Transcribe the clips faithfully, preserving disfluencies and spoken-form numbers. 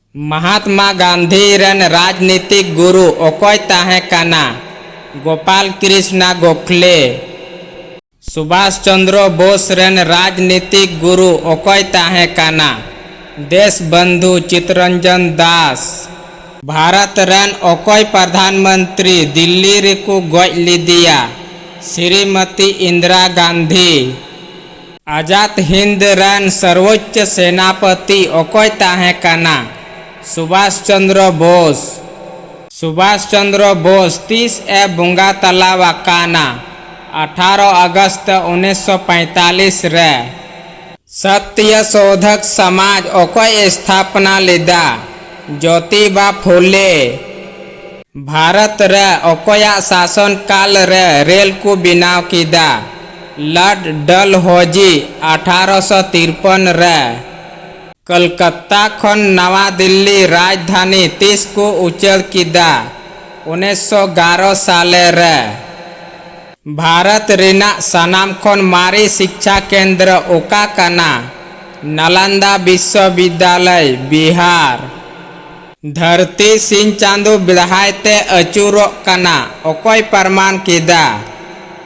ᱢᱟᱦᱟᱛᱢᱟ ᱜᱟᱱᱫᱷᱤ ᱨᱮᱱ ᱨᱟᱡᱽᱱᱤᱛᱤᱠ ᱜᱩᱨᱩ ᱚᱠᱚᱭ ᱛᱟᱦᱮᱸ ᱠᱟᱱᱟ? ᱜᱳᱯᱟᱞ ᱠᱨᱤᱥᱱᱟ ᱜᱳᱠᱷᱞᱮ᱾ ᱥᱩᱵᱷᱟᱥ ᱪᱚᱱᱫᱨᱚ ᱵᱳᱥ ᱨᱮᱱ ᱨᱟᱡᱽᱱᱤᱛᱤᱠ ᱜᱩᱨᱩ ᱚᱠᱚᱭ ᱛᱟᱦᱮᱸ ᱠᱟᱱᱟ? ᱫᱮᱥ ᱵᱚᱱᱫᱷᱩ ᱪᱤᱛᱨᱚᱱᱡᱚᱱ ᱫᱟᱥ᱾ ᱵᱷᱟᱨᱚᱛ ᱨᱮᱱ ᱚᱠᱚᱭ ᱯᱨᱚᱫᱷᱟᱱ ᱢᱚᱱᱛᱨᱤ ᱫᱤᱞᱞᱤ ᱨᱮᱠᱚ ᱜᱚᱡ ᱞᱮᱫᱮᱭᱟ? ᱥᱨᱤᱢᱚᱛᱤ ᱤᱱᱫᱨᱟ ᱜᱟᱱᱫᱷᱤ᱾ ᱟᱡᱟᱫ ᱦᱤᱱᱫ ᱨᱮᱱ ᱥᱚᱨᱣᱳᱪᱪ ᱥᱮᱱᱟᱯᱚᱛᱤ ᱚᱠᱚᱭ ᱛᱟᱦᱮᱸ ᱠᱟᱱᱟ? ᱥᱩᱵᱷᱟᱥ ᱪᱚᱱᱫᱨᱚ ᱵᱳᱥ᱾ ᱥᱩᱵᱷᱟᱥ ᱪᱚᱱᱫᱨᱚ ᱵᱳᱥ ᱛᱤᱥ ᱮ ᱵᱚᱸᱜᱟ ᱛᱟᱞᱟ ᱟᱠᱟᱱᱟ? ᱟᱴᱷᱟᱨᱚ ᱟᱜᱚᱥᱴ ᱩᱱᱤᱥᱥᱚ ᱯᱚᱸᱭᱛᱟᱞᱤᱥ ᱨᱮ᱾ ᱥᱚᱛᱭᱚ ᱥᱳᱫᱷᱚᱠ ᱥᱚᱢᱟᱡᱽ ᱚᱠᱚᱭ ᱮ ᱥᱛᱷᱟᱯᱚᱱᱟ ᱞᱮᱫᱟ? ᱡᱳᱛᱤᱵᱟ ᱯᱷᱩᱞᱮ᱾ ᱵᱷᱟᱨᱚᱛ ᱨᱮ ᱚᱠᱚᱭᱟᱜ ᱥᱟᱥᱚᱱ ᱠᱟᱞ ᱨᱮ ᱨᱮᱞ ᱠᱚ ᱵᱮᱱᱟᱣ ᱠᱮᱫᱟ? ᱞᱚᱨᱰ ᱰᱟᱞᱦᱳᱡᱤ, ᱟᱴᱷᱟᱨᱚᱥᱚ ᱛᱤᱨᱯᱚᱱ ᱨᱮ᱾ ᱠᱚᱞᱠᱟᱛᱟ ᱠᱷᱚᱱ ᱱᱟᱣᱟ ᱫᱤᱞᱞᱤ ᱨᱟᱡᱽᱫᱷᱟᱱᱤ ᱛᱤᱥ ᱠᱚ ᱩᱪᱟᱹᱲ ᱠᱮᱫᱟ? ᱩᱱᱤᱥᱥᱚ ᱮᱜᱟᱨᱚ ᱥᱟᱞᱮ ᱨᱮ᱾ ᱵᱷᱟᱨᱚᱛ ᱨᱮᱱᱟᱜ ᱥᱟᱱᱟᱢ ᱠᱷᱚᱱ ᱢᱟᱨᱮ ᱥᱤᱠᱪᱷᱟ ᱠᱮᱱᱫᱨᱚ ᱚᱠᱟ ᱠᱟᱱᱟ? ᱱᱟᱞᱟᱱᱫᱟ ᱵᱤᱥᱥᱚᱵᱤᱫᱽᱫᱟᱞᱚᱭ, ᱵᱤᱦᱟᱨ᱾ ᱫᱷᱟᱹᱨᱛᱤ ᱥᱤᱧ ᱪᱟᱸᱫᱚ ᱵᱮᱲᱦᱟᱭ ᱛᱮ ᱟᱹᱪᱩᱨᱚᱜ ᱠᱟᱱᱟ ᱚᱠᱚᱭ ᱯᱨᱚᱢᱟᱱ ᱠᱮᱫᱟ?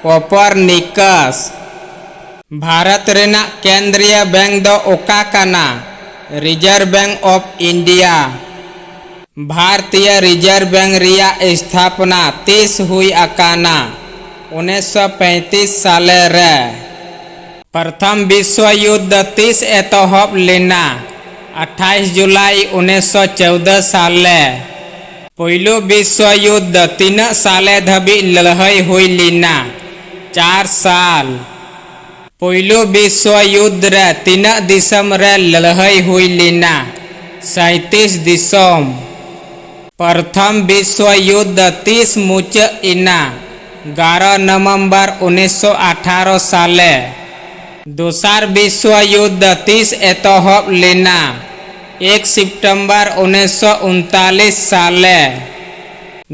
ᱠᱚᱯᱚᱨᱱᱤᱠᱟᱥ᱾ ᱵᱷᱟᱨᱚᱛ ᱨᱮᱱᱟᱜ ᱠᱮᱱᱫᱨᱤᱭᱚ ᱵᱮᱝᱠ ᱫᱚ ᱚᱠᱟ ᱠᱟᱱᱟ? Reserve bank of India. ᱵᱷᱟᱨᱛᱤᱭᱚ ᱨᱤᱡᱟᱨᱵᱷ ᱵᱮᱝᱠ ᱨᱮᱭᱟᱜ ᱥᱛᱷᱟᱯᱚᱱᱟ ᱛᱤᱥ ᱦᱩᱭ ᱟᱠᱟᱱᱟ? ᱩᱱᱤᱥᱥᱚ ᱯᱮᱸᱭᱛᱤᱥ ᱥᱟᱞᱮ ᱨᱮ᱾ ᱯᱨᱚᱛᱷᱚᱢ ᱵᱤᱥᱥᱚ ᱭᱩᱫᱽᱫᱷ ᱛᱤᱥ ᱮᱛᱚᱦᱚᱵ ᱞᱮᱱᱟ? ᱟᱴᱷᱟᱭᱤᱥ ᱡᱩᱞᱟᱭ ᱩᱱᱤᱥᱥᱚ ᱪᱳᱣᱫᱚ ᱥᱟᱞᱮ᱾ ᱯᱩᱭᱞᱩ ᱵᱤᱥᱥᱚ ᱭᱩᱫᱽᱫᱷ ᱛᱤᱱᱟᱹᱜ ᱥᱟᱞᱮ ᱫᱷᱟᱹᱵᱤᱡ ᱞᱟᱹᱲᱦᱟᱹᱭ ᱦᱩᱭ ᱞᱮᱱᱟ? ᱪᱟᱨ ᱥᱟᱞ᱾ ᱯᱩᱭᱞᱩ ᱵᱤᱥᱥᱚ ᱭᱩᱫᱽᱫᱷ ᱨᱮ ᱛᱤᱱᱟᱹᱜ ᱫᱤᱥᱚᱢ ᱨᱮ ᱞᱟᱹᱲᱦᱟᱹᱭ ᱦᱩᱭ ᱞᱮᱱᱟ? ᱥᱟᱸᱭᱛᱤᱥ ᱫᱤᱥᱚᱢ᱾ ᱯᱨᱚᱛᱷᱚᱢ ᱵᱤᱥᱥᱚ ᱭᱩᱫᱽᱫᱷ ᱛᱤᱥ ᱢᱩᱪᱟᱹᱫ ᱮᱱᱟ? ᱮᱜᱟᱨᱚ ᱱᱚᱵᱷᱮᱢᱵᱚᱨ ᱩᱱᱤᱥᱥᱚ ᱟᱴᱷᱟᱨᱚ ᱥᱟᱞᱮ᱾ ᱫᱚᱥᱟᱨ ᱵᱤᱥᱥᱚ ᱭᱩᱫᱽᱫᱷ ᱛᱤᱥ ᱮᱛᱚᱦᱚᱵ ᱞᱮᱱᱟ? ᱮᱠ ᱥᱮᱯᱴᱮᱢᱵᱚᱨ ᱩᱱᱤᱥᱥᱚ ᱩᱱᱛᱟᱞᱤᱥ ᱥᱟᱞᱮ᱾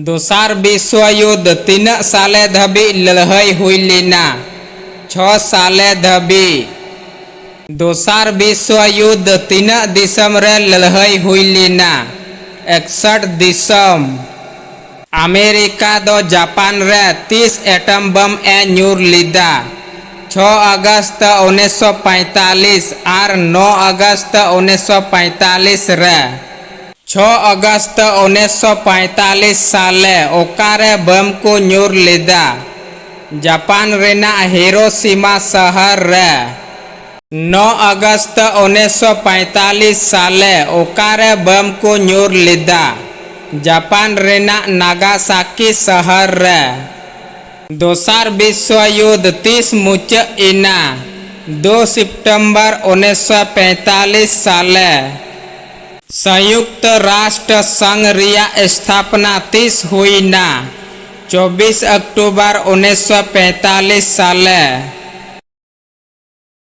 ᱫᱚᱥᱟᱨ ᱵᱤᱥᱥᱚ ᱭᱩᱫᱽᱫᱷ ᱛᱤᱱᱟᱹᱜ ᱥᱟᱞᱮ ᱫᱷᱟᱹᱵᱤᱡ ᱞᱟᱹᱲᱦᱟᱹᱭ ᱦᱩᱭ ᱞᱮᱱᱟ? ᱪᱷᱚ ᱥᱟᱞᱮ ᱫᱷᱟᱹᱵᱤᱡ᱾ ᱫᱚᱥᱟᱨ ᱵᱤᱥᱣᱚ ᱭᱩᱫᱽᱫᱷ ᱛᱤᱱᱟᱹᱜ ᱫᱤᱥᱚᱢ ᱨᱮ ᱞᱟᱹᱲᱦᱟᱹᱭ ᱦᱩᱭ ᱞᱮᱱᱟ? ᱮᱠᱥᱚᱴ ᱫᱤᱥᱚᱢ᱾ ᱟᱢᱮᱨᱤᱠᱟ ᱫᱚ ᱡᱟᱯᱟᱱ ᱨᱮ ᱛᱤᱥ ᱮᱴᱚᱢ ᱵᱚᱢ ᱮ ᱧᱩᱨ ᱞᱮᱫᱟ? ᱪᱷᱚ ᱟᱜᱚᱥᱴ ᱩᱱᱤᱥᱥᱚ ᱯᱚᱸᱭᱛᱟᱞᱤᱥ ᱟᱨ ᱱᱚ ᱟᱜᱚᱥᱴ ᱩᱱᱤᱥᱥᱚ ᱯᱚᱸᱭᱛᱟᱞᱤᱥ ᱨᱮ᱾ ᱪᱷᱚ ᱟᱜᱚᱥᱴ ᱩᱱᱤᱥᱥᱚ ᱯᱚᱸᱭᱛᱟᱞᱤᱥ ᱥᱟᱞᱮ ᱚᱠᱟᱨᱮ ᱵᱚᱢ ᱠᱚ ᱧᱩᱨ ᱞᱮᱫᱟ? ᱡᱟᱯᱟᱱ ᱨᱮᱱᱟᱜ ᱦᱤᱨᱳᱥᱤᱢᱟ ᱥᱚᱦᱚᱨ ᱨᱮ᱾ ᱱᱚ ᱟᱜᱚᱥᱴ ᱩᱱᱤᱥᱥᱚ ᱯᱚᱸᱭᱛᱟᱞᱤᱥ ᱥᱟᱞᱮ ᱚᱠᱟᱨᱮ ᱵᱚᱢ ᱠᱚ ᱧᱩᱨ ᱞᱮᱫᱟ? ᱡᱟᱯᱟᱱ ᱨᱮᱱᱟᱜ ᱱᱟᱜᱟᱥᱟᱠᱤ ᱥᱚᱦᱚᱨ ᱨᱮ᱾ ᱫᱚᱥᱟᱨ ᱵᱤᱥᱣᱚ ᱭᱩᱫᱽᱫᱷ ᱛᱤᱥ ᱢᱩᱪᱟᱹᱫ ᱮᱱᱟ? ᱫᱩ ᱥᱮᱯᱴᱮᱢᱵᱚᱨ ᱩᱱᱤᱥᱥᱚ ᱯᱚᱸᱭᱛᱟᱞᱤᱥ ᱥᱟᱞᱮ᱾ ᱥᱚᱭᱩᱠᱛ ᱨᱟᱥᱴᱨ ᱥᱚᱝᱜᱷ ᱨᱮᱭᱟᱜ ᱥᱛᱷᱟᱯᱱᱟ ᱛᱤᱥ ᱦᱩᱭᱱᱟ? ᱪᱚᱵᱵᱤᱥ ᱚᱠᱴᱳᱵᱚᱨ ᱩᱱᱤᱥᱥᱚ ᱯᱚᱸᱭᱛᱟᱞᱤᱥ ᱥᱟᱞᱮ᱾